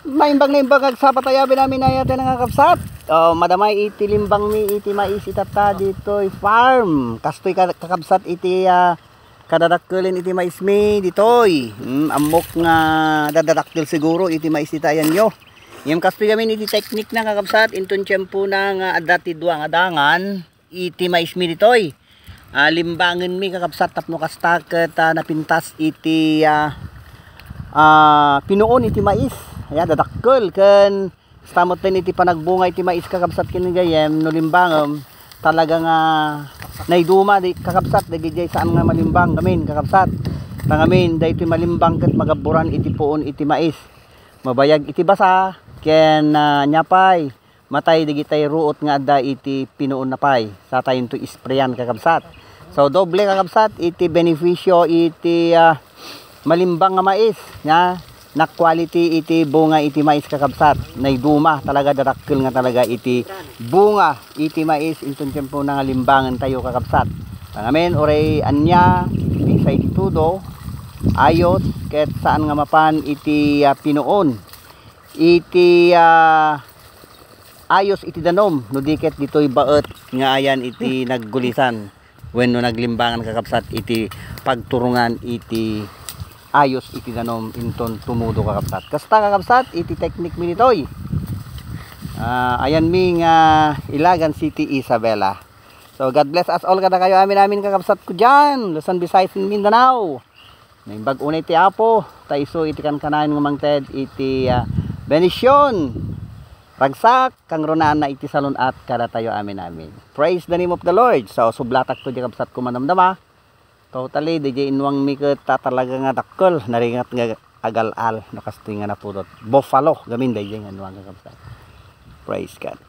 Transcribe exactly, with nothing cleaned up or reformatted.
Naimbag, naimbag, agsapa tayo, amin-amin, ayat nga kakabsat. Oh, madamay iti limbang mi, iti mais, itatta, ditoy farm. Kastoy ka-, kakabsat, iti, ah, kadadakkelen iti mais mi, ditoy. Hmm, ammok nga dadadakkel siguro iti mais ita, ayan yo. Ngem kastoy gamin iti teknik na, kakabsat, inton tiempo na nga adda ti dua nga dangan. Iti mais mi ditoy. Ah, limbangen mi, kakabsat, tapno kasta ket, ah, napintas iti, ah, ah, pinuon iti mais. Aya, dadakkel ken kasta metten iti panagbunga iti mais, kakabsat, ken gayem no limbangem, talaga nga naiduma di, kakabsat, dagiti saan nga malimbang gamin, kakabsat. Ta ngamin, daytoy malimbang ket magabburan iti puon iti mais. Mabayag iti basa ken, ah, ania pay, matay dagitay ruot nga adda iti pinuonna pay. Satayonto isprayan, kakabsat. So, doble, kakabsat, iti benepisio iti, ah, malimbang nga mais, nia, na-quality iti bunga iti mais, kakabsat. Naiduma talaga, dadakkel nga talaga iti bunga iti mais inton tiempo na nga limbangen tayo, kakabsat. Ngamin, uray ania, ipigsa iti tudo, ayos, ket saan nga mapan iti, ah, pinuon. Iti, ah, ayos iti danom, no di ket ditoy baet nga ayan iti naggulisan wenno naglimbangan, kakabsat, iti pagturungan iti ayos iti danom inton tumudo, kakabsat. Kasta, kakabsat, iti teknik mi ditoy. Ah, ayan mi nga Ilagan City, Isabela. So, God bless us all kadakayo amin-amin, kakabsat ko diyan, Luzon, Visayas, and Mindanao. Naimbag unay ti Apo, ta isu iti kankanayon nga mangted iti, ah, bendision. Ragsak, kangrunaan na iti salun-at kadatayo amin-amin. Praise the name of the Lord. So, sublatak to di kabsat ko manamdama. Totally, di di inwang mi ket ta talaga nga dakkel, naringat nga agal-al, no kastoy nga napudot. Buffalo, gamin daydi nga inwang nga kabsat. Praise God.